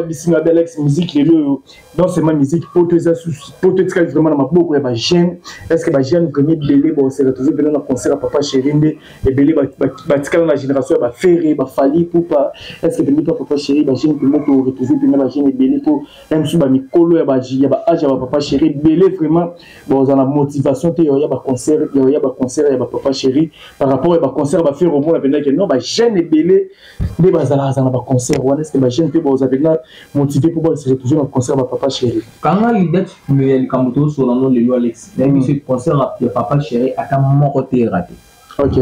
Bisinga Belex musique lelo oyo, non seulement musique poto eza susu, poto etikali vraiment na maboko ya bajeune. Est ce que bajeune vraiment ebele bose retrouve mpena na concert ya Papa Chéri? Nde ebele batikala na génération ya baFerre, baFally Ipupa. Est ce que pembe pa Papa Chéri bajeune mpena to retrouve mpena bajeune ebele? Mpo ya mosusu bamikolo ya baage ya bapapa Chéri ebele vraiment bozala na motivation te ya baconcert, ya baconcert ya bapapa Chéri par rapport ya baconcert ya baFerre. Omona mpena ke non, bajeune ebele nde bazalaka na baconcert wana. Est-ce bajeune mpe baoza mpenza motivé mpo base retrouve na concert ya bapapa Chéri? Kanga date ya likambo tozosola no lelo, Alex. Nayebi so concert ya Papa Chéri ata moko te eraté. Ok,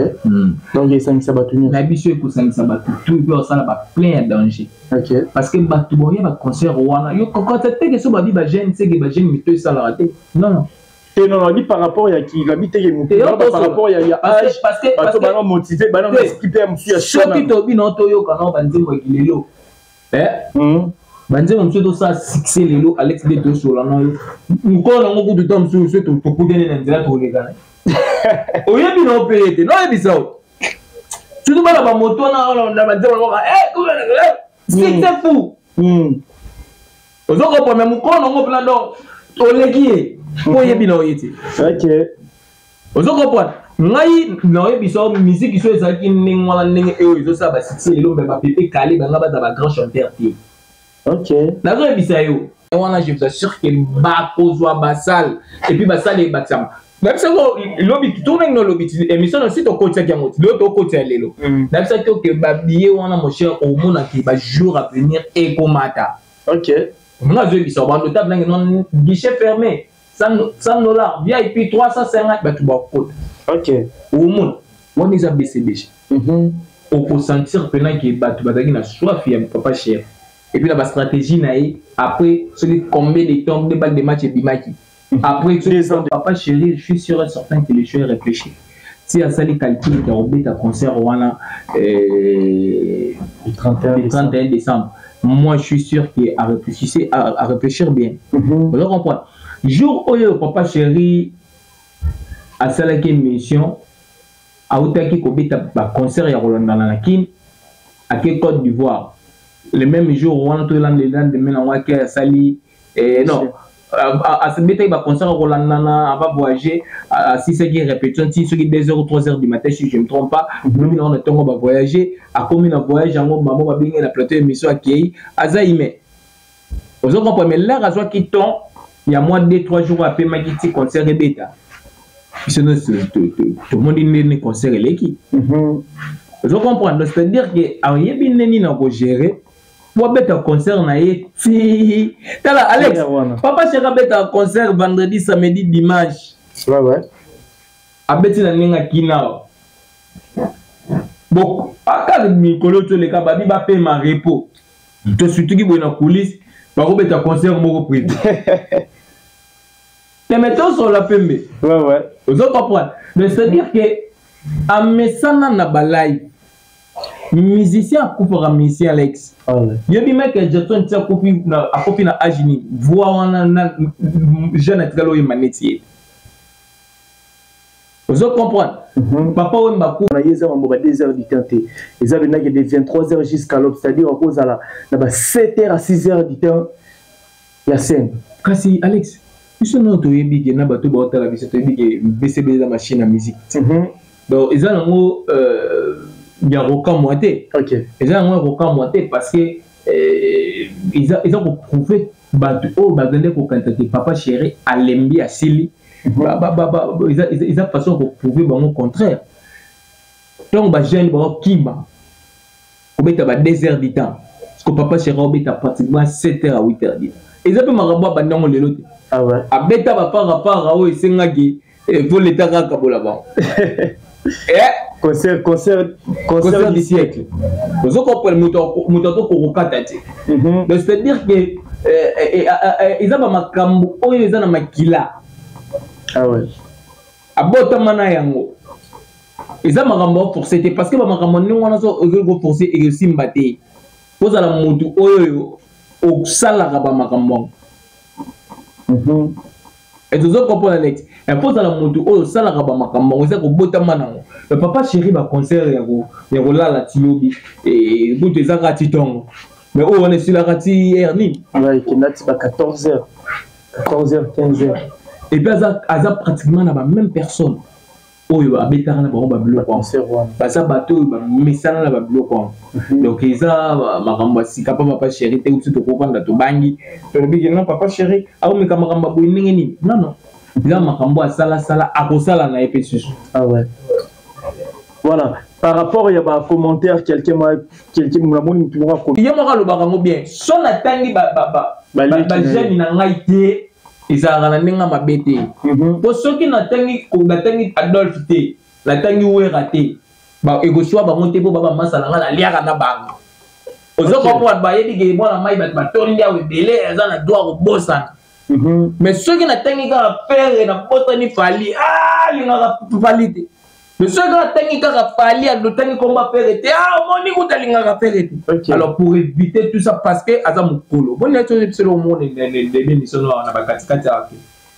donc esangisa bato nyonso. Nayebi so ekosangisa bato tout mpe osala baplein ya danger. Parce que bato boya baconcert wana, yo kokota teke so babi bajeune seke bajeune mito esalaka te, non. Te, non, non, par rapport ya ki labi teke motu par rapport ya âge, bato bana motivé, bana esprit mpe ya mosu ya. Soki tobi na toyoka nao banzembo ya kilelo, banzembo mosusu tosala succès lelo, Alex, nde tosola na yo mokolo nango kutu ta mosusu so tokutani na nzela, tolekana, oyebi na mpe ye te, naoyebisa o surtout bana bamoto wana na banzembo, succès fou. Ozo comprendre? Mokolo nango mpena, donc oleki ye mpo oyebi na oye te. Ozo comprendre ngai? Naoyebi so musique so ezalaki ndenge wana, ndenge oyo ezosala basuccès lelo, me bapepe kale banga baza bagrand chanteur te. Nazoyebisa yo wana, je vous assure ke bakozwa basale et puis basale ebakisama. Nayebisaki lobi, tournaki no lobi émission na si tokotiaki yango ti lelo, tokotia lelo. Nayebisaki oke babillet wana, mon cher, omonaki bajour à venir ekomata. Nga azoyebisa bando table nange non, guichet fermé 100 $, VIP 350, bato bakota. Omona wana eza BCBG. Okosentir mpena ke bato bazalaki na soif ya Papa Chéri et puis na bastratégie na ye. Après soki combien de temps de balle de match ebimaki après Papa Chéri, je suis sûr et certain que les choses réfléchi si asali calcul ya kobeta concert wana le 31. Le 31 décembre, moi je suis sûr que à réfléchir, à réfléchir bien. Ozo comprendre? Jour oyo Papa Chéri asalaki émission, autaki kobeta baconcert ya kolandana na Kine, ake Côte d'Ivoire le même jour wana, to le lendemain nango ake asali non, abetaki baconcert ya kolandana ava voyager, asisaki répétition ti soki 2 heures ou 3 heures du matin, si je me trompe pas. Lobi nango na ntongo bavoyage, akomi na voyage yango, mamo babengi na plateau émission, akei, aza ime. Ozo comprendre? Mais l'heure azwaki temps ya mwa 2 3 jours, apemaki ti concert ebeta. Biso nyonso tomoni ndenge concert eleki. Ozo comprendre? C'est à dire que ayebi ndeni na kogérer po abeta concert na ye ti tala, Alex. Papa Chéri abeta concert vendredi, samedi, dimanche. Abeti na ndenge akina bon, aka mikolo toleka, babi bapema repos, tosutuki boye na coulisse, bakobeta concert moko privé te, mais tosola pembe. Ozo comprendre? Mais c'est à dire que amesana na balive. Musicien akufaka, musicien, Alex. Yebi Michael Jackson ti akufi na age nini? Voix wana na jeune atikali oyemba neti ye. Ozo comprendre? Papa oyo baku na ye eza mambo ba 2 heures du temps te, eza pendaki de 23 heures jusqu'à l'aube, c'est-à-dire akozala na ba 7 heures à 6 heures du temps ya scène. Kasi Alex, biso nano toyebi ke na bato baotala biso, toyebi ke BCB eza machine ya musique. Donc eza nango ya kokamwa te. Eza yango ya kokamwa te parce que eza koprouve bato oyo bazali kokanisa te Papa Chéri alembi, asili. Eza façon ya koprouve bango contraire. Ntango bajeune baokima kobeta ba 2 heures du temps, parce que Papa Chéri obeta pratiquement 7 heures à 8 heures du temps. Eza mpe makambo abandi yango lelo te. Abeta baparapara oyo esengaki po leta kaka kabola bango. Concert, concert, concert du siècle. Ozo comprendre? Moto azokokokata te. Donc c'est à dire que eza bamakambo oyo eza na makila. Abotama na yango. Eza makambo aforce te, parce que bamakambo ndenge wana ozoli koforce, ekosimba te. Ozala motu oyo osalaka bamakambo yango. Tozo comprendre, Alex? Mpo ozala motu oyo osalaka bamakambo yango, eza kobotama nango. Papa Chéri, baconcert ya kolala ti lobi kutu eza kaka ti ntongo. Mais oyo wana esilaka ti heure nini? Ekenda ti ba 14 heures, 14 heures, 15 heures. Et puis aza pratiquement na ba même personne oyo abetaka na bango babiloko wana, baza bato oyo bamesana na babiloko wana. Donc eza makambo ya sika mpa Papa Chéri te. Biso tokofanda, tobangi, tolobi ke non, Papa Chéri aomeka makambo ya boye ndenge nini? Non, non, eza makambo asalasala, akosala na ye mpe susu. Ah ouais. Voilà, par rapport ya bacommentaire, quelqu'un quelqu'un namoni mutu moko. Ye moko alobaka yango bien: so natangi bajeune na ngai te, ezalaka na ndenge mabe te, mpo soki natangi Adolphe te, natangi Wera te, ekoswa bango te, mpo babamasa na ngai, naliaka na bango. Ozo comprendre? Bayebi ke mwana mai, bato batondi awa ebele, aza na droit kobosana. Mais soki natangi kaka Ferre, nabosani Fally, alingaka Fally te. Mais soki atangi kaka Fally, alotangi komba Ferre te, ah, omoni kuta alingaka Ferre te. Alors pour éviter tout ça, parce que aza mokolo boni nati oyo biso omona ndenge émission na bakatikati awa te,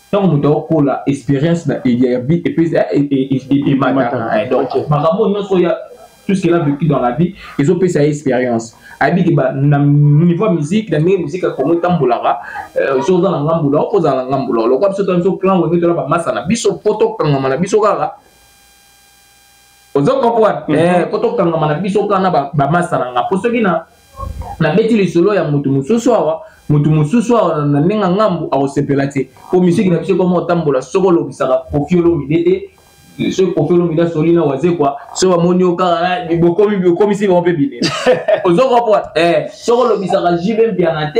ntango moto akokola, expérience na ya vie et puis emataka. Donc makambo nyonso ya tout ce qu'il a vécu dans la vie ezopesa ye expérience. Ayebi ke na niveau ya musique, na ndenge musique ya Kongo etambolaka, so oza na ngambu na okozala na ngambu na lokwa biso, biso clan Wenge, tola bamasa na biso po tokangama na biso kaka. Ozo comprendre? Po tokangama na biso kaka na bamasa na nga, po soki na nabeti lisolo ya motu mosusu awa, motu mosusu awa na ndenge ngambu akosepela te, po musique na biso ekoma otambola. Soki olobisaka Koffi Olomide te, soki Koffi Olomide asoli na Wazekwa, so bamoni yo kaka bokomi bokomisi bango mpe binene. Ozo comprendre? Soki olobisaka JB Mpiana te.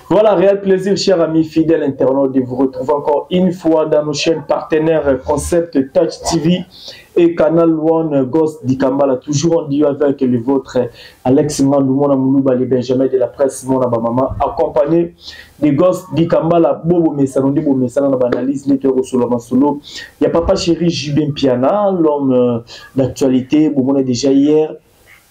Voilà, réel plaisir, chers amis fidèles internautes, de vous retrouver encore une fois dans nos chaînes partenaires Concept Touch TV et Canal One Ghost Dikambala, toujours en duo avec le vôtre Alex Ngandou, Mona Moulouba, les Benjamin de la presse, Mona Bamama, accompagné de Ghost Dikambala, Bobo Messano, Bobo Messano, dans l'analyse, les Solo. Il y a Papa Chéri JB Mpiana, l'homme d'actualité, bon, on est déjà hier.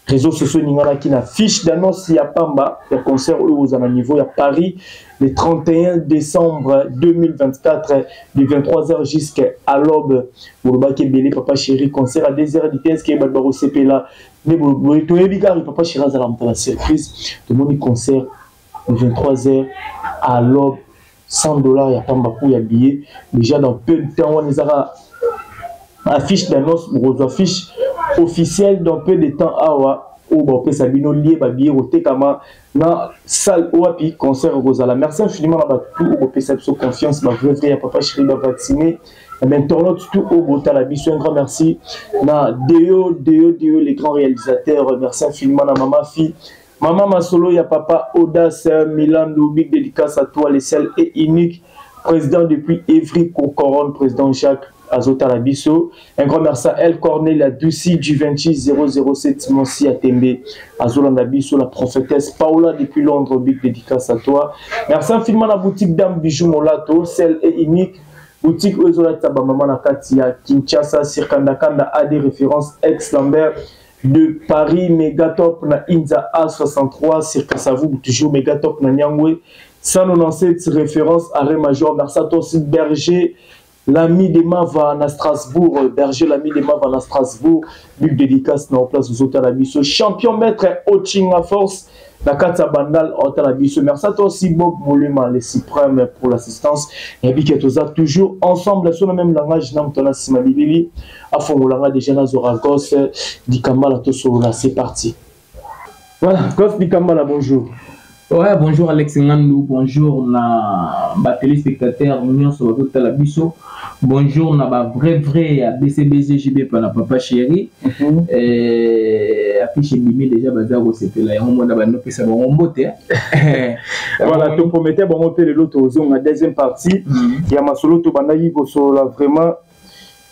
Réseaux sociaux ninganaki na fiche d'annonce ya pamba ya concert oyo oza na niveau ya Paris le 31 décembre 2024 de 23h jusqu'à l'aube. Bolobaki ebele: Papa Chéri, concert à 2h du est-ce que bato bakosepela? Nde toyebi kaka Papa Chéri azala moto na surprise. Tomoni concert de 23h à l'aube, 100 $ ya pamba pour ya billet. Déjà dans peu de temps wana ezaka affiche d'annonce, bokozwa fiche officielle dans peu de temps awa, oyo bapesa bino lie babillet kotekama na salle wapi concert ekozala. Merci infiniment na bato tout oyo bopesa biso confiance, bavrai vrai ya Papa Chéri, bavaccine, bainternaute tout oyo botala biso. Un grand merci na Deo Deo Deo, les grands réalisateurs. Merci infiniment na mama fille, mama Masolo ya papa Audace Milando. Big dédicace à toi, les seul et unique président depuis Evry Courcouronnes, président Jacques. Azotala biso. Un grand merci à El Cornelia Dusi du 26 007 Monsi Atembe. Azolanda biso, la prophétesse Paola depuis Londres, big dédicace à toi. Merci infiniment à la boutique Dame Bijou Molato, celle est unique. Boutique oyo ba maman na kati ya Kinshasa, sur Kanda AD référence ex Lambert de Paris, Megatop na Inza A63, sur Kasavubu, toujours Megatop na Nyangwe, 197 référence arrêt major. Merci à toi aussi Berger, l'ami de Mava na Strasbourg, Berger, l'ami de Mava na Strasbourg, big dédicace na place aux hôtels biso, champion maître Ochinga Force, na kati ya Bandal, hôtel biso. Merci à toi aussi Bob Molema, le suprême pour l'assistance. Et puis que toza toujours ensemble sur le même langage, na mutana sima bilili, afongolanga déjà na Zora Goss Dikambala tosolola, c'est parti. Voilà, Goss Dikambala, bonjour. Ouais, bonjour Alex Ngandou, bonjour na ba téléspectateurs nyonso bazotala biso. Bonjour na ba vrai vrai ya BCBG JB pa na papa chéri. Affiche ebimi déjà baza kosepela yango mona ba nopesa bango mbote. Voilà, to promettait bango pe lelo tozonga deuxième partie ya masolo to bandaki kosolola vraiment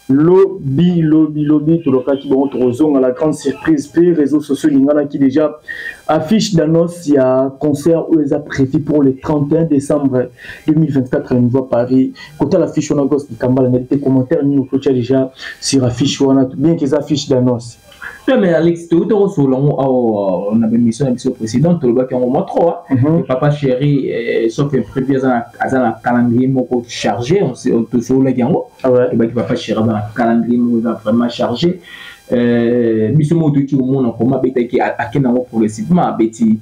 lobi lobi lobi tolokaki bango tozonga la grande surprise pe réseaux sociaux linganaki déjà affiche d'annonce ya concert oyo eza prévu pour le 31 décembre 2024 à niveau Paris. Kota l'affiche wana Goss Dikambala na te commentaire ni okotia déjà sur affiche wana bien que eza affiche d'annonce. Non mais Alex, tu es au awa on avait mission na biso président tolobaki yango mwa trop. Papa chéri, sauf imprévu, aza na calendrier moko chargé, on tosololaki yango. Tolobaki papa chéri aza na calendrier moko eza vraiment chargé. Biso moko toki komona koma abetaki akende yango progressivement, abeti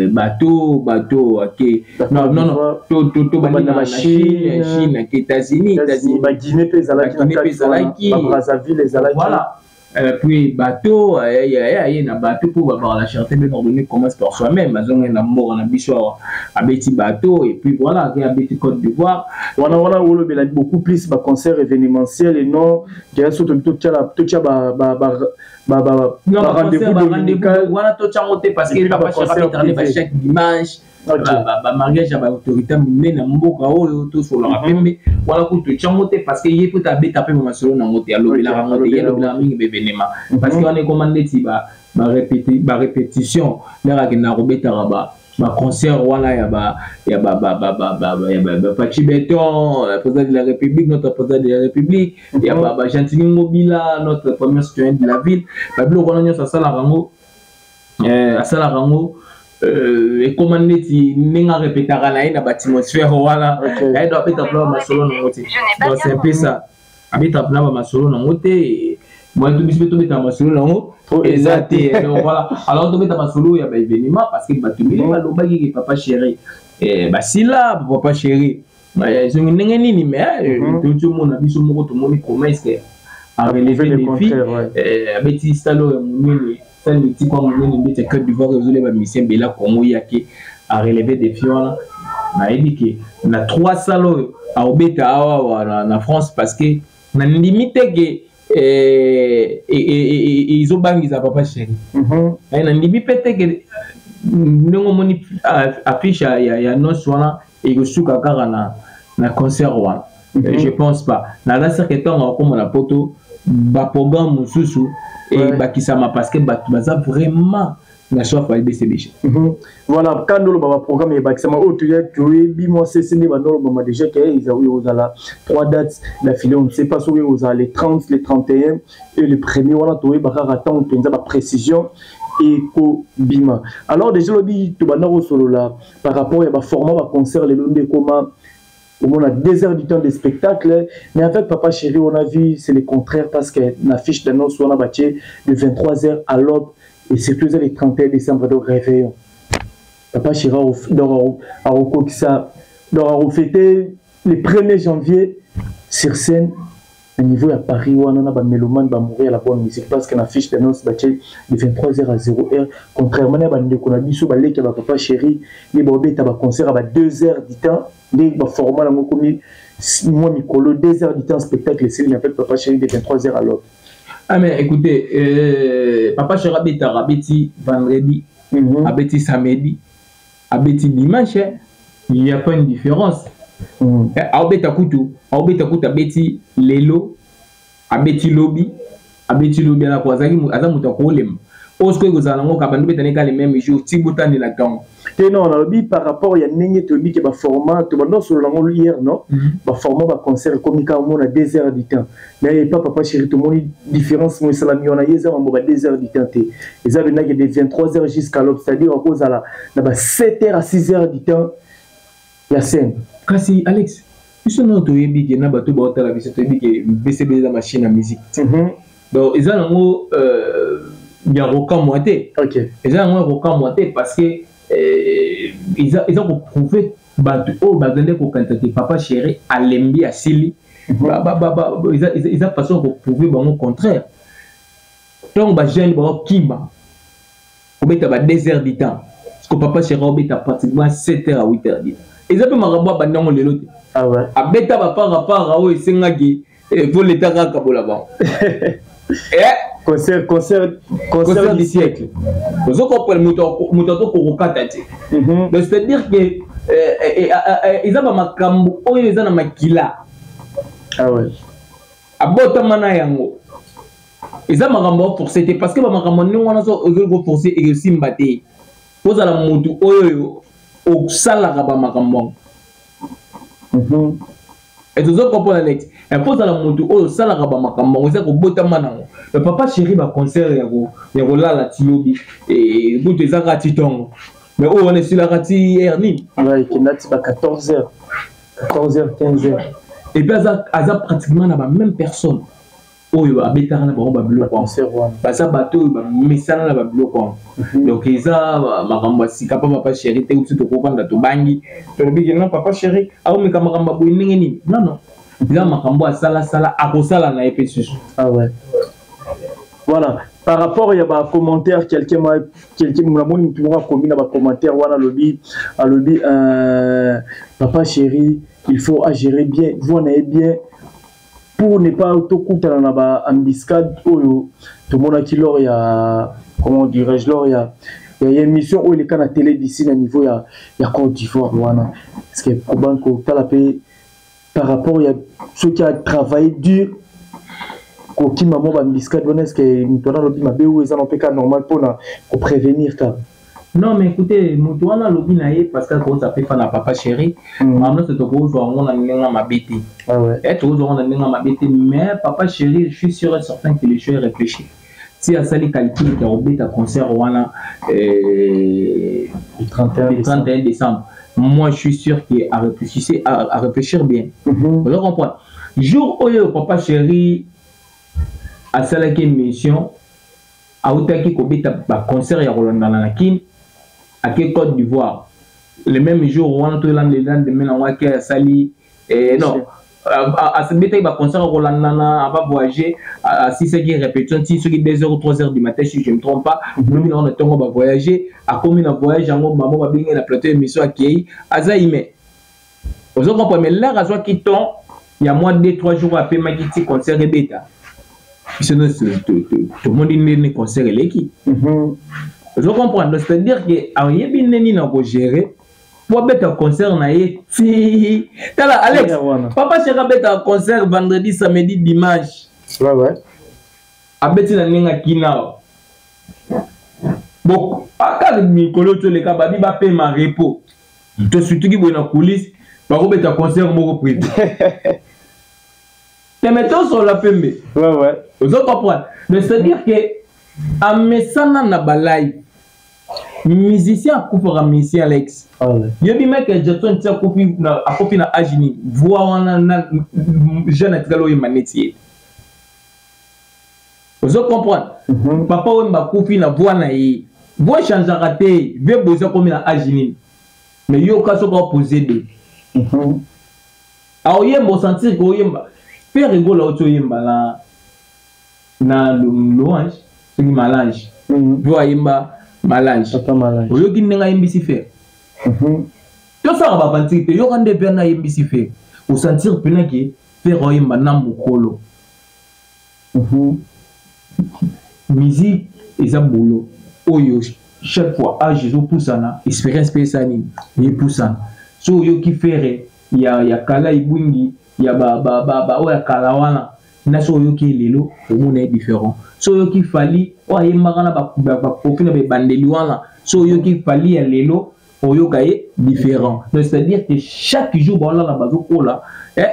bateau ake non non non tobandi na Chine, ake États-Unis, États-Unis, Guinée mpe ezalaki, Guinée mpe ezalaki, Brazzaville ezalaki. Voilà. Puis bateau, aye na bateau pour avoir la charité bien ordonnée commence par soi-même. Azonga na mboka na biso awa abeti bateau et puis voilà, ake abeti Côte d'Ivoire. Wana wana olobela beaucoup plus ba concert événementiel et non dirait surtout to tia la to tia ba ba ba ba ba Non, ba ba rendez-vous concert, ba dominical. rendez-vous, wana to tia ngote parce que Et puis, papa ba Chérif concert Internet, ba privé. chaque dimanche. Ba mariage ya ba autorité minene na mboka oyo to solaka pembe. Wana ku to tia ngote parce que ye peut abeta pe masolo na ngote, alobelaka ngote, ye alobelaka mingi ba événement. Parce que wana ekoma ndeti ba répéti, ba répétition, ndenge akendaka kobetaka ba concert wana ya ba, ya ba, ba, ba, ba, ba, ba, ya ba, ba Fatshi Béton, président de la République, notre président de la République, ya ba, ba Gentiny Ngobila, notre premier citoyen de la ville. Ba biloko wana nyonso asalaka yango, asalaka yango, ekoma neti ndenge arepetaka na ye na ba atmosphère wana. Aye do abeta mpona ba masolo nango te. Donc c'est un peu ça. Abeta mpona ba masolo nango te. Moi, tout biso tobeta masolo nango eza te. Donc voilà. Alors tobeta masolo ya ba événement parce que bato ebele balobaki ke papa chéri, basila papa chéri. Ezongi ndenge nini, mais, toti omona biso moko tomoni comment est-ce que a relevé Le les contraire, défis. ouais. Abeti salo ya monene, sale mythique wa monene ndeti ya Côte d'Ivoire, ezoleba musicien Bela Congo yake a relevé défi wana. Nayebi ke na 3 salles oyo aobeta awa awa na France parce que na ndimi te ke, ezobangisa papa chéri. Na ndimi pe te ke ndenge omoni affiche ya noce wana ekosuka kaka na concert wana. Je pense pas. Naza sûr que ntango akóma na poto, ba programme mosusu ebakisama parce que bato baza vraiment na soif ya BCBG. Voilà, quand nous ba programme ebakisama oyo toyebi mwa sese nde bando olobama déjà ke eza oyo ozala 3 dates d'affilée, on ne sait pas soki ozala les 30, les 31 et le premier wana toyeba kaka ntango mpenza ba précision ekobima. Alors déjà lobi tobanda kosolola par rapport ya ba format ba concert lelo nde ekoma on a 2 heures du temps de spectacle, mais avec Papa Chéri, on a vu, c'est le contraire parce que la fiche d'annonce, on a bâti de 23 heures à l'aube et surtout le 31 décembre de réveillon. Papa Chéri a refêté le 1er janvier sur scène au niveau à Paris, où on a des mélomanes qui mourir à la bonne musique parce que la fiche d'annonce bâti de 23 heures à 0 heure. Contrairement à ce qu'on a Papa Chéri, les bobets, t'as un concert à 2 heures du temps. Dès que format la komi moi mikolo 2 heures du temps spectacle c'est il appelle Papa Chéri de 23 heures à l'aube. Ah mais écoutez, Papa Chéri abeta abeti vendredi, abeti samedi, abeti dimanche, hein, il n'y a pas une différence. Abeta kutu, abeta kutu abeti lelo Abeti lobi, abeti lobi, alako azalaki aza moto akolemba. Oyo sikoyo ekozala nango ka bando betani ka le même jour ti botandela ntongo. Te, non, nalobi par rapport ya ndenge toyebi ke baformat, tobanda osolola yango hier, non? Baformat baconcert ekomi kaka omona 2 heures du temps, mais epa Papa Chéri tomoni différence mo esalami wana. Ye eza mambo ba 2 heures du temps te, eza bendaki de 23 heures jusqu'à l'aube, c'est-à-dire akozala na ba 7 heures à 6 heures du temps ya scène. Kasi Alex, biso nano toyebi ke na bato baotala biso, toyebi ke BCB eza machine ya musique. Donc eza nango ya kokamwa te. Eza yango ya kokamwa te parce que eza koprouver bato oyo bazali kokanisa te Papa Chéri alembi, asili. Eza façon ya koprouver bango contraire. Ntango bajeune baokima kobeta ba 2 heures du temps, parce que Papa Chéri obeta pratiquement 7 heures à 8 heures du temps. Eza mpe makambo abandi yango lelo te. Ah ouais. Abeta baparapara oyo esengaki po leta kaka kabola bango. Concert, concert, concert du siècle. Ozo comprendre, moto atokokokata te. Donc c'est à dire que eza bamakambo oyo eza na makila. Ah ouais. Abotama na yango. Eza makambo aforce te, parce que bamakambo ndenge wana so ozoli koforce, ekosimba te. Ozala motu oyo osalaka bamakambo yango. Et tozo comprendre, Alex, mpo ozala motu oyo osalaka bamakambo yango, eza kobotama nango. Mais Papa Chéri, baconcert ya kolala ti lobi kutu eza kaka ti ntongo, mais oyo wana esilaka ti heure nini? Ekenda ti ba 14 heures, 14 heures, 15 heures. Et puis aza pratiquement na bamême personne oyo abetaka na bango babiloko wana. Baza bato oyo bamesana na babiloko wana. Donc eza makambo ya sika mpa Papa Chéri te. Uti tokovanda, tobangi, tolobi ke non, Papa Chéri aomeka makambo ya boye ndenge nini? Non, non, eza makambo asalasala, akosala na ye mpe susu. Ah ouais. Voilà, par rapport ya bacommentaire, quelqu'un ma quelqu'un, namoni mutu moko akomi na bacommentaire wana, alobi Papa Chéri, il faut agérer bien voix na ye bien pour ne pas tokutana na baembuscade oyo tomonaki lors ya, comment dirais-je, lors ya émission oyo eleka na télé d'ici na niveau ya Côte d'Ivoire wana. Parce que koban kotala mpe par rapport ya soki a travaillé dur kokima mwa baembuscade wana, est ce que moto wana alobi mabe oyo eza na mpe ka normal mpona koprévenir kaka? Non, mais écoutez, moto wana alobi na ye parce que akoza mpe fa na Papa Chéri. Makambo nyonso tokozwa yango na ndenge mabe te. Tokozwa yango na ndenge mabe te, mais Papa Chéri, je suis sûr et certain que le choix est réfléchi. Ti asali calcul ya kobeta concert wana le 31. Le 31 décembre, moi je suis sûr que à réfléchir, à réfléchir bien. Ozo comprendre, jour oyo Papa Chéri asalaki émission, autaki kobeta baconcert ya kolandana na Kine, ake Côte d'Ivoire le même jour wana, to le lendemain nango ake asali non, abetaki baconcert ya kolandana, ava voyager, asisaki répétition ti soki 2 heures ou 3 heures du matin, si je me trompe pas. Lobi nango na ntongo bavoyage, akomi na voyage yango, mamo babengi na plateau émission, akei, aza ime. Ozo comprendre, mais l'heure azwaki temps ya mwa 2 3 jours, apemaki ti concert ebeta. Biso nyonso tomoni ndenge concert eleki. Ozo comprendre, c'est à dire que ayebi ndeni na kogérer po abeta concert na ye ti. Tala Alex, Papa Chéri abetaka concert vendredi, samedi, dimanche. Abeti na ndenge akina awa. Bon, ata mikolo toleka, babi bapema repos, tosutuki boye na coulisse, bakobeta concert moko privé te, mais tosola pembe. Ozo comprendre, mais c'est à dire que amesana na balive. Musicien akufaka, musicien, Alex. Yebi Michael Jackson ti akufi na age nini? Voix wana na jeune atikali oyemba neti ye. Ozo comprendre? Papa oyo bakufi na voix na ye, voix echangeaka te. Vie boza komi na age nini, mais yoka soki aopose de aoyemba, osentir ke oyemba. Ferre Gola oti oyemba na louange, soki Malange. Vo ayemba Malange, oyoki ndenge ayembisi Ferre? Tosalaka bavantire te. Yoka nde mpe ayembisi Ferre, osentir mpena ke Ferre oyemba na mokolo. Musique eza boulot oyo chaque fois âge ezopusana, expérience mpe esa nini, epusana. So oyoki Ferre ya kala, ibwingi ya ba oyo ya kala wana. Na so oyoki ye lelo, omona ye différent. So oyoki Fally oyo ayembaka na bakofi na bebandeli wana, so oyoki Fally ya lelo, oyoka ye différent. Donc c'est à dire que chaque jour baolala bazokola,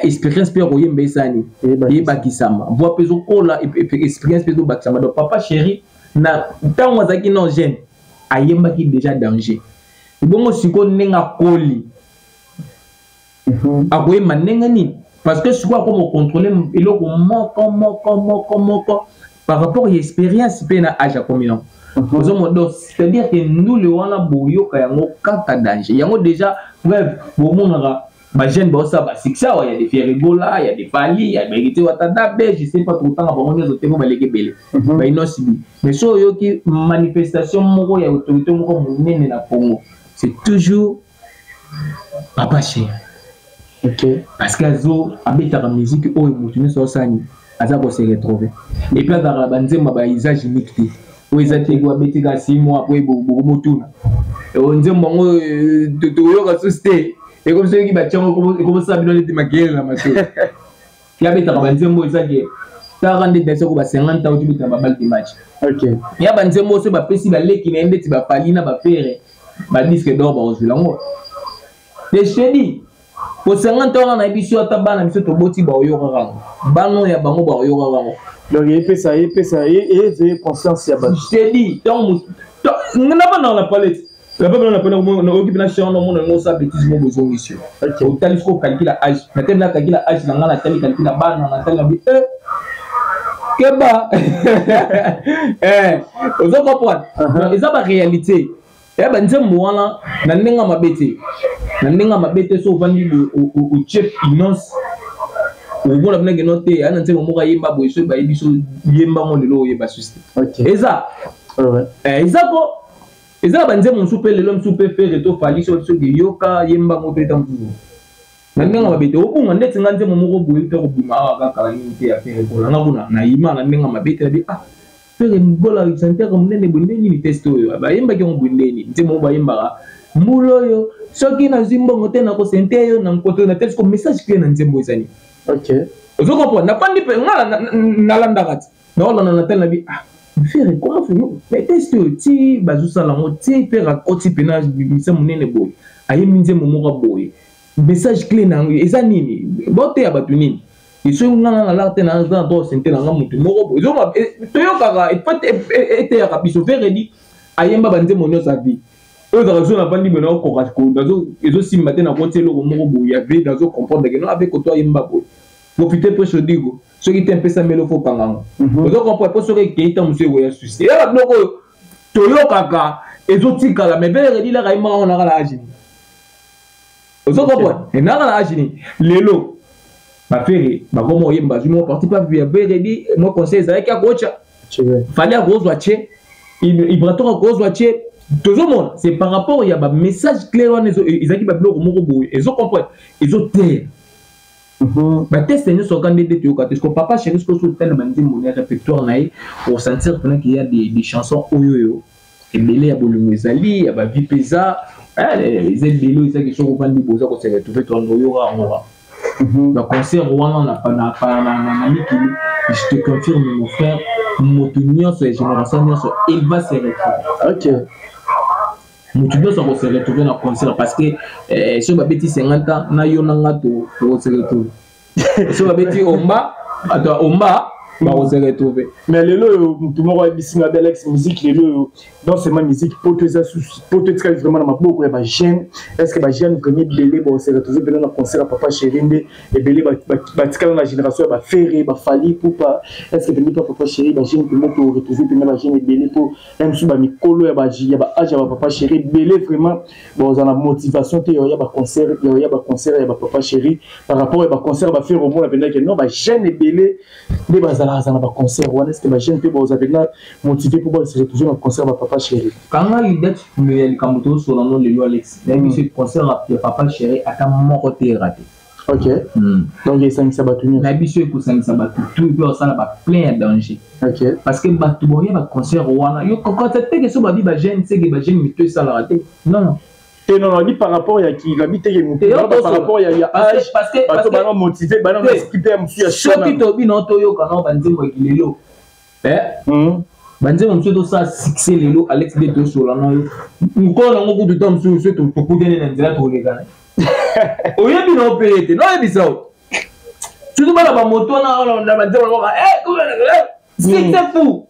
expérience mpe ya koyemba esani eyebakisama, voix mpe ezokola, expérience mpe ezobakisama. Donc Papa Chéri, na ntango azalaki non jeune, ayembaki déjà danger. Ebongo sikoyo ndenge akoli, akoyemba ndenge nini? Parce que sikoyo akoma kocontrôler eloko moko moko moko moko par rapport ya expérience mpe na age akomi nango. Ozomona, donc c'est à dire que ndule wana boyoka yango kaka danger. Yango déjà preuve, bomonaka bajeune baosala basuccès awa, ya de Ferre Gola, ya de Fally, ya Héritier Watanabe, je sais pas, tokotanga bango nyonso te mpo baleki ebele, baInnoss'B. Mais so oyoki manifestation moko ya autorité moko monene na Congo, c'est toujours Papa Chéri. Parce que azo abetaka musique oyo motu nyonso osani aza kose retrouver. Et puis azalaka na banzembo ya bausage unique te, oyo eza te ko abetika 6 mois po bokomotuna nzembo yango toyoka susi te. Ekomi soki batiango, ekomosala bino neti makelele na matoi. Ye abetaka banzembo oyo ezake taka ndeti na soko ba 50 ans otibetaka baballe de match. Ya banzembo oyo so bapesi baleki na ye ndeti baFally na baFerre, badisque d'or bakozwela yango te. Je te dis, po 50 ans wana nayebi so ata bana biso toboti baoyokaka yango, bana oyo ya bango baoyokaka yango. Donc epesa éveille conscience ya bato. Je te dis, ntango nabandaka na palette, na pene oyoki mpena chan, omona yango osala bêtise mo bozongisi yo. Otali soki ocalculer âge, natali na calculer âge na nga, natali calculer bana, natali na bi keba, ozo comprendre? Eza baréalité ya banzembo wana na ndenge mabe te, na ndenge mabe te. So ovandi otie finance, okomona mpena keno te aya na nzembo moko ayemba boye. Soki bayebi so yembango lelo, oyeba susi te. Eza eza po eza na banzembo mosusu mpe lelo mosusu mpe Ferre to Fally, so soki yoka yembango to eta mosusu na ndenge mabe te, obunga. Ndeti nga nzembo moko boye te kobima awa kaka nini te ya Ferre Gola, nga kuna nayima na ndenge mabe te, nabi ah, Ferre Gola chanteur monene boye, nde nini teste oyo bayembaki yango boye? Nde nini nzembo moko bayembaka mbula oyo, soki nazwi mbongo te nakosente yo na nkoto na te? Siko message clé na nzembo ezali, ozo comprendre? Nafandi mpe nga nalandaka ti naolanda na tele, nabi ah, Ferre comment fait? Mais teste oyo ti bazosala yango ti Ferre akoti mpena misa monene boye, ayembi nzembo moko boye, message clé na yango eza nini? Boteya bato nini? Soki nga na nalaka te, naza na droit sente na nga motu moko boye, toyokaka eteyaka biso. Ferre di ayemba banzembo nyonso ya vie oyo ezalaka so navandi boye, naokoka ezosimba te, nakoti eloko moko boye ya vie, nazo comprendre ke no ave koto ayemba boye, profite mpe sodigo soki te mpesa melo fo okanga yango. Ozo comprendre? Mpo soki ekei ta mosu ekoya susi, eyaka biloko oyo toyokaka ezotikala. Mais Ferre dilaka ayembaka ngo naka na age nini? Ozo comprendre? Naka na age nini? Lelo baFerre bakoma oyemba, azwi mwa parti pa ya Ferre di mwa conseil ezalaki akotya, Fally akozwa tie, Ibrator akozwa tie. Tozomona c'est par rapport ya bamessage clair wana ezalaki babiloko moko boye, ezo comprendre, ezoteya bateste nyonso kaka nde toyoka te. Parce Papa Chéri, soki otala banzembo na répertoire na ye, osentir mpena qu'il y a des chansons oyo oyo ebele ya bolingo ezali, ya bavie mpe eza ebele oyo ezaki. Soki ovandi boza kose retrouver, toando oyoka yango baconcert wana na mikili. Je te confirme, mon frère, moto nyonso ya génération nyonso, il va se retrouver. Moto nyonso akose retrouver na concert, parce que soki babeti 50 ans na yo na nga, tokose retrouver. Soki babeti omba, bato ya omba bakose retrouver. Mais lelo oyo motu moko ayebisi nga Alex, musique lelo oyo, non seulement musique poto eza susu, poto etikali vraiment na maboko ya bajeune. Est ce que bajeune vraiment ebele bose retrouver mpena na concert ya Papa Chéri? Nde ebele batikala na génération ya baFerre, baFally Ipupa. Est ce que pembe pa Papa Chéri bajeune mpenza to retrouver mpena bajeune ebele? Mpo na mosusu bamikolo ya baage ya bapapa Chéri ebele vraiment bazala na motivation te ya baconcert, ya baconcert ya bapapa Chéri par rapport ya baconcert ya baFerre. Omona mpenza ke non, bajeune ebele nde bazalaka na baconcert wana. Est ce que bajeune mpe baza mpenza motivé mpo base retrouver na concert ya bapapa Chéri? Kanga date ya likambo tozosola no lelo, Alex. Nayebi so concert ya Papa Chéri ata moko te raté. Ok, donc esangisa bato nyonso. Nayebi so ekosangisa bato tout mpe osala baplein ya danger. Parce que bato boya baconcert wana, yo kokota teke so babi bajeune seke bajeune mito esalaka te, non. Te, non, nabi par rapport ya ki nabi teke motu par rapport ya âge, bato bana motivé, bana na esprit mpe ya mosusu ya. Soki tobi na toyoka nao banzembo ya kilelo, banzembo mosusu tosala succès lelo, Alex nde tosola na yo, mokolo nango kutu ta mosusu so tokutani na nzela, tokolekana, oyebi na mpe ye te. Naoyebisa o, surtout bana bamoto wana na banzembo, succès fou.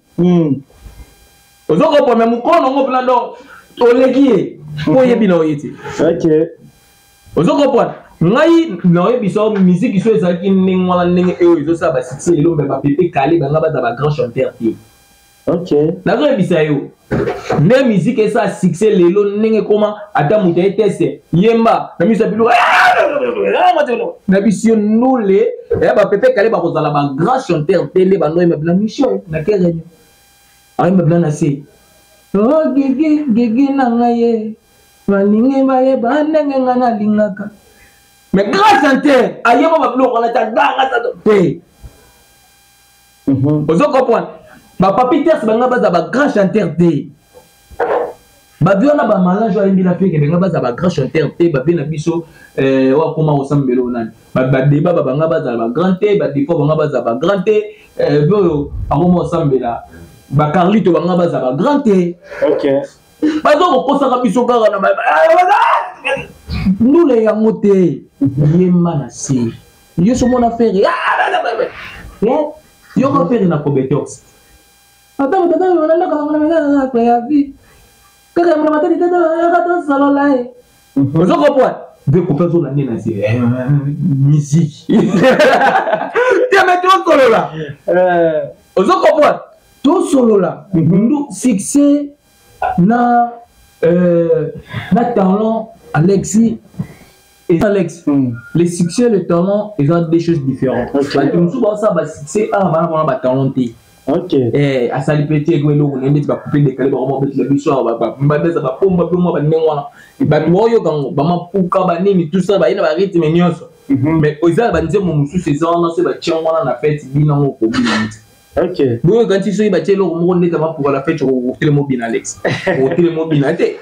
Ozo comprendre? Mokolo nango mpena, donc oleki ye mpo oyebi na oye te. Ozo comprendre ngai? Naoyebisa o, musique so ezalaki ndenge wana, ndenge oyo ezosala basuccès lelo, me bapepe kale banga baza bagrand chanteur te. Nazoyebisa yo, nde musique esala succès lelo, ndenge ekoma, ata moto aye teste yemba na miso ya biloko na biso yo ndule ya bapepe kale bakozala bagrand chanteur te. Nde bandoyemba bina mission na ke réunion, ayemba bina na se o gigi gigi na ngai ye, balingi bayeba ndenge ngai nalingaka. Mais grand chanteur ayeba babiloko wana ta ganga te. Ozo comprendre? Bapapi Terse banga baza bagrand chanteur te. Bavi wana, bamalange oyo ayembila Ferre, benga baza bagrand chanteur te. Bavi na biso oyo akoma kosambela oyo nani, badeba babanga bazala bagrand te, badefo banga bazala bagrand te. Vi oyo akoma kosambela, bacarlito banga baza bagrand te. Baza kokosaka biso kaka na ndula yango te. Yemba na se yo so mona Ferre, yoka Ferre na Cobetox, ya vie kaka ya matadi tata tosolola ye. Ozo comprendre? Mpe kope azolande na se musique te, me tosolola. Ozo comprendre? Tosolola ndu succès na talent, Alexis et Alex. Le succès, le talent eza deux choses différentes. Bato mosusu baosala basuccès awa, bana mpona batalent te. Asali mpe te eloko na ye ndeti bacoupé décalé, bakoma betela biso awa, babeza bapomba mpe mwa bandenge wana, bato baoyoka yango, bamapuka banini, tout ça, baye na barythme nyonso. Mais eza na banzembo mosusu eza wana, soki batie yango wana na fête, bino yango okobina te. Boyoka nti soki batie eloko moko ndeti mapuka na fête, otelema obina. Alex, otelema obina te,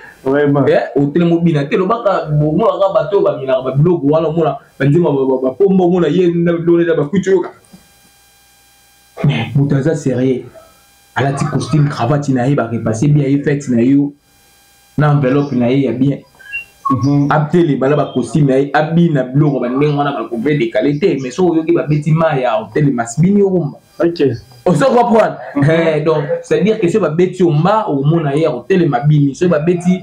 otelema obina te. Lobaka omonaka bato oyo baminaka babiloko wana, omona banzembo bapomba, omona ye na bakuti, oyoka moto aza sérieux, alati costume, cravate na ye, barepasse bien ye, fête na yo na enveloppe na ye ya bien, atelema na bacostume na ye, abina biloko bandenge wana, bacoupé décalé te. Mais soki oyoki babeti mai ya otelema, sibini rumba. Ozo comprendre? Donc c'est à dire que soki babeti omba, okomona ye akotelema, bini. Soki babeti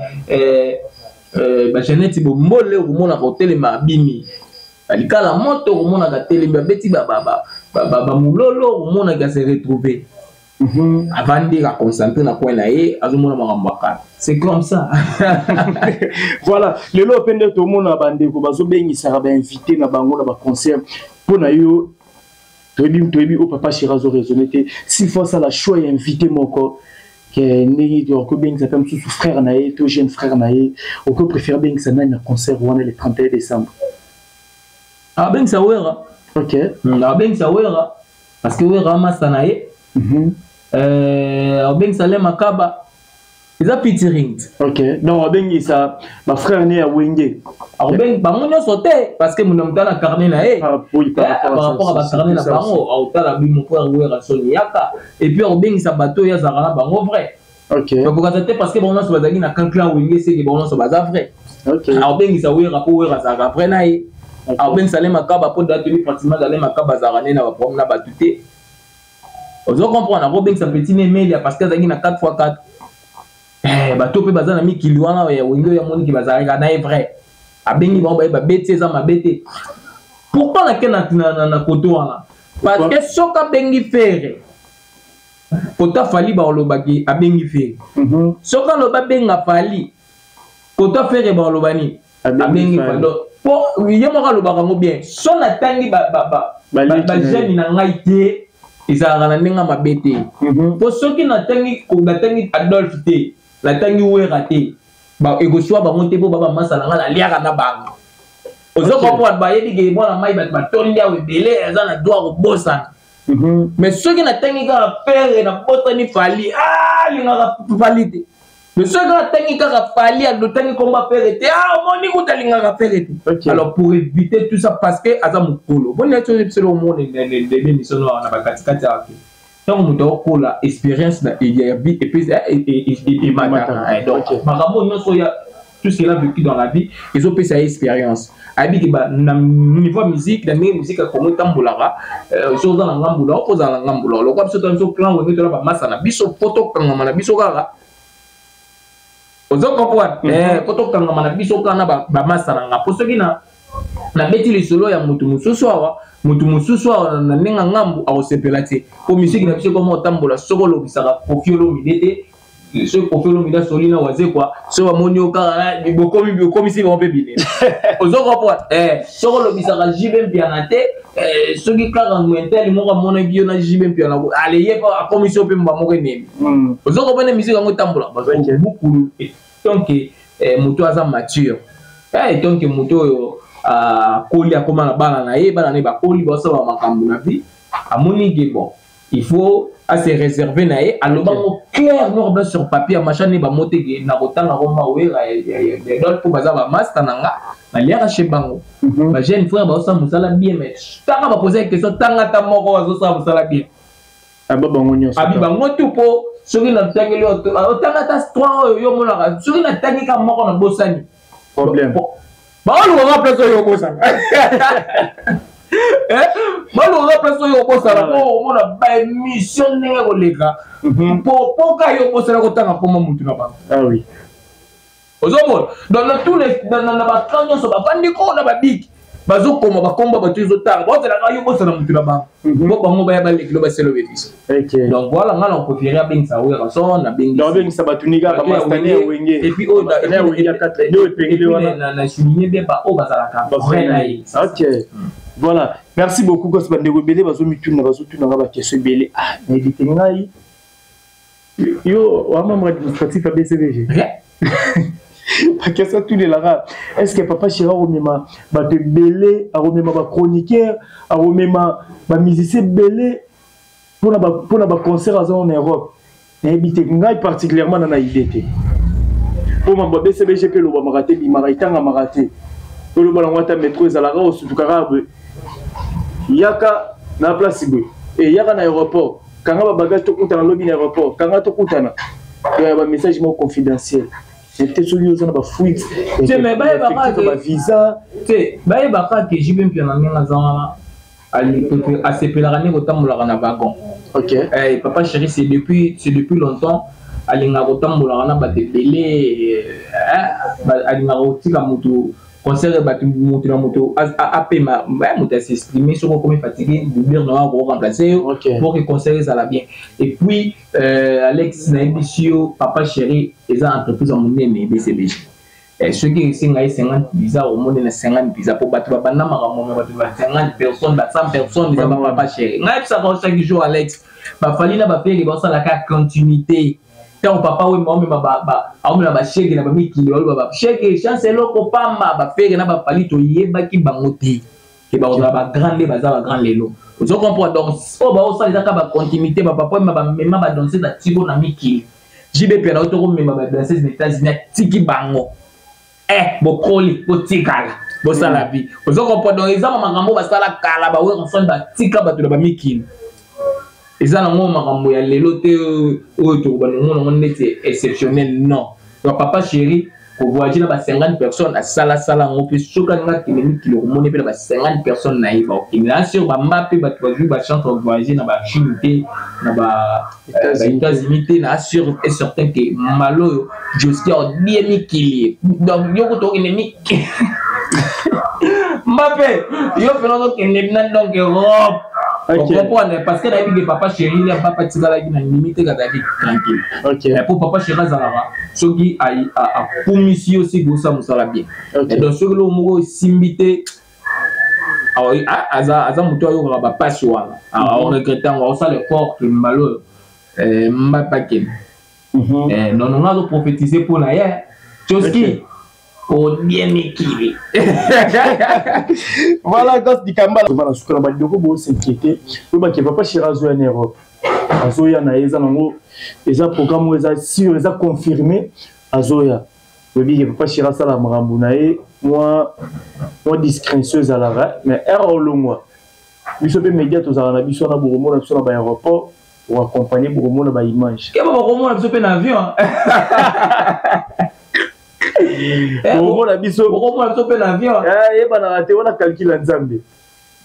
bajeannette bombole, okomonaka otelema, abini. Balikala moto, okomonaka telemi. Babeti bamulolo, okomonaka se retrouver, avandi, aconcentré na coin na ye, azomona makambo ya kala. C'est comme ça. Voilà, lelo mpe nde tomona bandeko bazobengisaka bainvité na bango na baconcert. Mpo na yo, toyebi oyo papa chéri azoraisonne te, s'il faut asala choix ya invité moko ke ndenge okobengisa mpe mosusu frère na ye to jeune frère na ye, okopréféré bengisa nani na concert wana le 31 décembre? Abengisa Wera. Abengisa Wera parce que Wera amasa na ye. Abengisa Le Makaba, eza featuring. Ok, donc abengisa bafrère ne ya Wenge. Bango nyonso te, parce que moto moto na carnet na ye par rapport à bacarnet na bango, aotala bi mon frère Wera soni yaka, et puis akobengisa bato oyo azalaka na bango vrai. Bakokaza te parce que bango nyonso bazalaki na clan Wenge, seke bango nyonso baza vrai. Akobengisa Wera mpo Wera azalaka vrai na ye. Akobengisa Le Makaba mpo datobi pratiquement Le Makaba azalaka nde na baproblème na bato te. Ozo comprendre? Akobengisa petit Nemelia parce que azalaki na 4 x 4. Bato mpe baza na mikili wana ya Wenge oyo amoniki bazalaka na ye vrai, abengi bango, baye babeti, eza mabe te. Pourquoi nake na koto wana? Parce que soki abengi Ferre, kota Fally, balobaki abengi Ferre. Soki alobi abenga Fally, kota Ferre, baloba nini? Abengi Fally. Po ye moko alobaka yango bien: so natangi bajeune na ngai te, ezalaka na ndenge mabe te. Mpo soki natangi Adolphe te, natangi Wera te, ekoswa bango te, mpo babamasa na ngai, naliaka na bango. Ozo comprendre? Bayebi ke mwana mai, bato batondi awa ebele, aza na droit kobosana. Mais soki natangi kaka Ferre, nabosani Fally, alingaka Fally te. Mais soki atangi kaka Fally, atangi kombo Ferre te, ah, omoni kuta alingaka Ferre te. Alors pour éviter tout ça, parce que aza mokolo boni nati oyo biso omona ndebe émission na bakatikati ya ke ntango moto akokola, expérience na ya vie emataka. Donc makambo nyonso ya tout ce qu'il a vécu dans la vie ezopesa ye expérience. Ayebi ke na niveau ya musique, na ndenge musique ya Kongo etambolaka, so oza na ngambu na okozala na ngambu na lokwa biso, biso clan Wenge, tola bamasa na biso po tokangama na biso kaka. Ozo comprendre? Po tokangama na biso kaka na bamasa na nga, po soki na nabeti lisolo ya motu mosusu awa, motu mosusu awa na ndenge ngambu akosepela te, po musique na biso ekoma otambola. Soki olobisaka Koffi Olomide te, soki Koffi Olomide asoli na Wazekwa, soki bamoni yo kaka bokomi bokomisi bango mpe binene. Ozo comprendre? Soki olobisaka JB Mpiana te, soki kaka ngwentele moko amonaki yo na JB Mpiana, aleye akomisi yo mpe mba moko enemi. Ozo comprendre? Musique yango etambola bukulu. Donc moto aza mature, donc moto oyo akoli, akóma na bana na ye, bana na ye bakoli, basala makambo na vie, amoni ke bon, il faut ase réserver na ye. Aloba ngo clair, noir blanc sur papier, machin ne bamo te ke na kotanga koma Wera, donc mpo baza bamaster na nga, baliaka chez bango, bajeune frère baosala mosala bien. Mais tanga bapose question, tanga ata moko azosala mosala bien. Aba bango nyonso. Abi bango tu, mpo soki natangeli, otanga ata trois oyo yo omonaka, soki natangi ka moko na bosani. Problème. Baolukaka place oyo obosana, balukaka place oyo obosana, mpo omona baémission ndenge koleka, mpo mpoka yo obosana kotanga mpoma mutu na bango. Ah oui. Ozomona, donc na tous les na baclan nyonso bavandi ko na babiki, bazokoma bakomba bato, ezotanga, baozelaka yo bosana mutu na bango, mpo bango baya balekilo baselo bebisa. Donc voilà, nga na préféré abengisa Werrason. Nabengisa bato nika bamastane ya Wenge. Et puis oyo na souligné bien, baoyo bazalaka vrai na ye. Ok, voilà, merci beaucoup. Kasi bandeko ebele bazomituna, bazotunanga baquestion ebele. Ah, nayebi te, ngai yo wa membre administratif ya BCBG, baquestion atunelaka: est ce que Papa Chéri akomema bato ebele, akomema bachroniqueur, akomema bamusicien ebele mpona baconcert aza na Europe? Nayebi te, ngai particulièrement na idée te, mpo mambo ya BCBG mpe elobamaka te, ebimaka, etangamaka te. Oloba nango ata métro ezalaka, osutukaka boye, yaka na place boye, e yaka na aéroport, kanga babagage, tokutana lobi na aéroport, kanga tokutana. Donc ya bamessage moko confidentiel te, soki oza na bafuite. Te, mais bayebaka bavisa. Te, bayebaka ke JB Mpiana, ndenge aza wana, asepelaka nde kotambolaka na wagon. Eh, Papa Chéri, c'est depuis longtemps alingaka kotambolaka na bato ebele, alingaka kotika motu concert, bato motu na moto apema, moto as'exprime. Soki okomi fatigué, doublure na yo akoremplace yo pour que concert ezala bien. Et puis Alex, nayebisi yo, Papa Chéri eza entreprise ya monene, BCBG. Soki esenga ye 50 visa, omoni na 50 visa, mpo bato babanda makambo, me bato ba 50 personnes, ba 100 personnes, eza bapapa Chéri. Ngai yebisaka chaque jour, Alex, baFally na baFerre basalaka continuité. Ntango Papa Wemba aomema bashege na bamikili, baloba bashege chance eloko pamba, baFerre na baFally toyebaki bango te ke bakozala bagrand nde baza bagrand lelo. Ozo comprendre? Donc oyo baosala ezaka bacontinuité. Bapapa Wemba bamema badanseuse atiko na mikili, JB mpe na otokomema badanseuse na États-Unis, atiki bango, bokoli, botikala, bosala vie. Ozo comprendre? Donc eza makambo basala kala, baWerrason batika bato na bamikili, eza nango makambo ya lelo te oyo tokobanda omona yango neti exceptionnel. Non, donc Papa Chéri kovoyage na ba 50 personnes, asalasala yango mpe. Soki alingi akende mikili, okomoni mpe na ba 50 personnes na ye bakokende na sur bamba mpe bato bazwi bachance bavoyage na baChine te, na ba États-Unis te. Na sûr et certain ke mbala oyo Joski aodie mikili. Donc yo kuta okende mikili mbape, yo mpena ozokende na donc Europe. Ocomprendre? Parce que nayebi ke Papa Chéri le papa tikalaki na ndimi te, kazalaki tranquille. Po Papa Chéri azalaka, soki akumisi yo, soki osala mosala bien, donc soki eloko moko esimbi te, aza moto ayokaka bapasi wana, aoregrete yango, aosala effort ke mbala oyo Mbape akende. Non, nga azoprophétise mpo na ye, Joski odie mikili. Voilà, Gos Dikambala na suka na bandeko, bos'inquiéter, oyebake Papa Chéri azoya na Europe. Azoya na ye, eza nango, eza programme oyo eza sûr, eza confirmé, azoya. Oyebi ke papa chéri asala makambo na ye mwa discrétion ezalaka, mais heure olongwa, biso mpe média tozalaka na biso wana, bokomona biso na baaéroport, oaccompagne, bokomona baimage. Keba, bakomona biso mpe na avion. Bokomona biso. Bokomona biso mpe na avion. Yebanaka te, wana calcul ya Nzambe.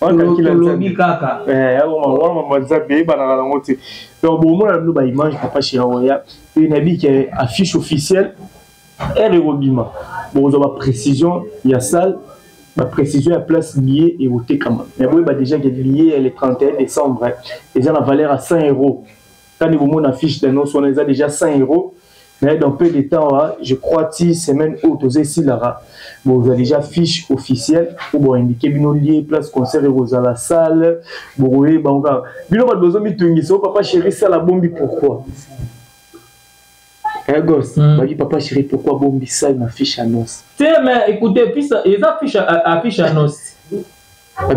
Tolobi kaka. Wana mama Nzambe, eyebanaka nango te. Donc bomona bino baimage, papa chéri oya, mpe nayebi ke affiche officielle heure ekobima, bokozwa baprécision ya salle, baprécision ya place, billet ekotekama. Mais boyeba déjà ke billet ya le 31 décembre eza na valeur à 100 euros. Kani bomona affiche d'annonce wana, eza déjà 100 euros. Mais dans peu de temps, je crois ti semaine oyo toza esilaka, bozwa déjà fiche officielle po boindike bino lieu, place concert ekozala, salle, bokoyeba ngo kaka. Bino bato bozomitungisa o papa chéri sala bombi pourquoi gos babi papa chéri pourquoi bombi salle na fiche annonce? Te, mais écoutez, eza fiche, affiche annonce,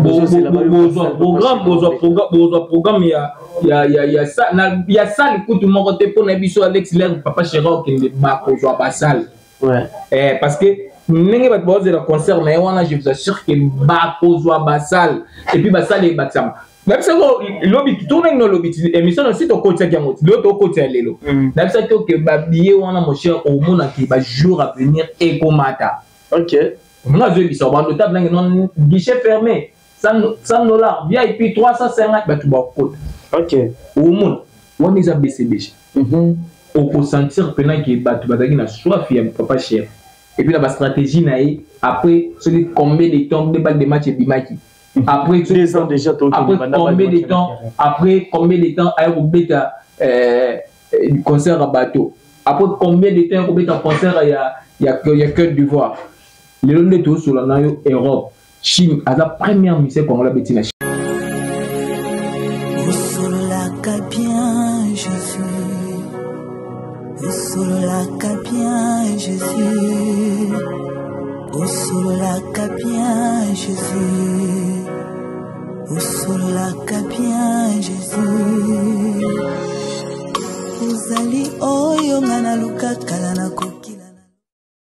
bozwa programme, bozwa programme ya salle kutu moko te. Mpona biso, Alex, lere papa chéri okende, bakozwa basale. Parce que ndenge bato bazozela concert na ye wana, je vous assure ke bakozwa basale, et puis basale ebakisama. Nayebisaki lobi, tournaki na lobi émission na si tokotiaki yango ti lelo, tokotia lelo. Nayebisaki oke babillet wana, mon cher, omonaki bajour à venir ekomata. Nga azoyebisa bando table nange non, guichet fermé 100 $, VIP 350, bato bakota. Omona wana eza BCBG. Okosentir mpena ke bato bazalaki na soif ya papa cher, et puis na bastratégie na ye. Après soki combien de temps nde balle de match ebimaki, après 2 ans déjà. Après combien de temps, après combien de temps aye kobeta concert ya bateau, après combien de temps aye kobeta concert ya Côte d'Ivoire, lelo nde tozosola na yo, Europe, Chine, aza première musicien congolais abeti na Chine. Osololaka bien Jésus, osololaka bien Jésus, osololaka bien Jésus, osololaka bien Jésus. Ozali oyo nga naluka kala nakoki.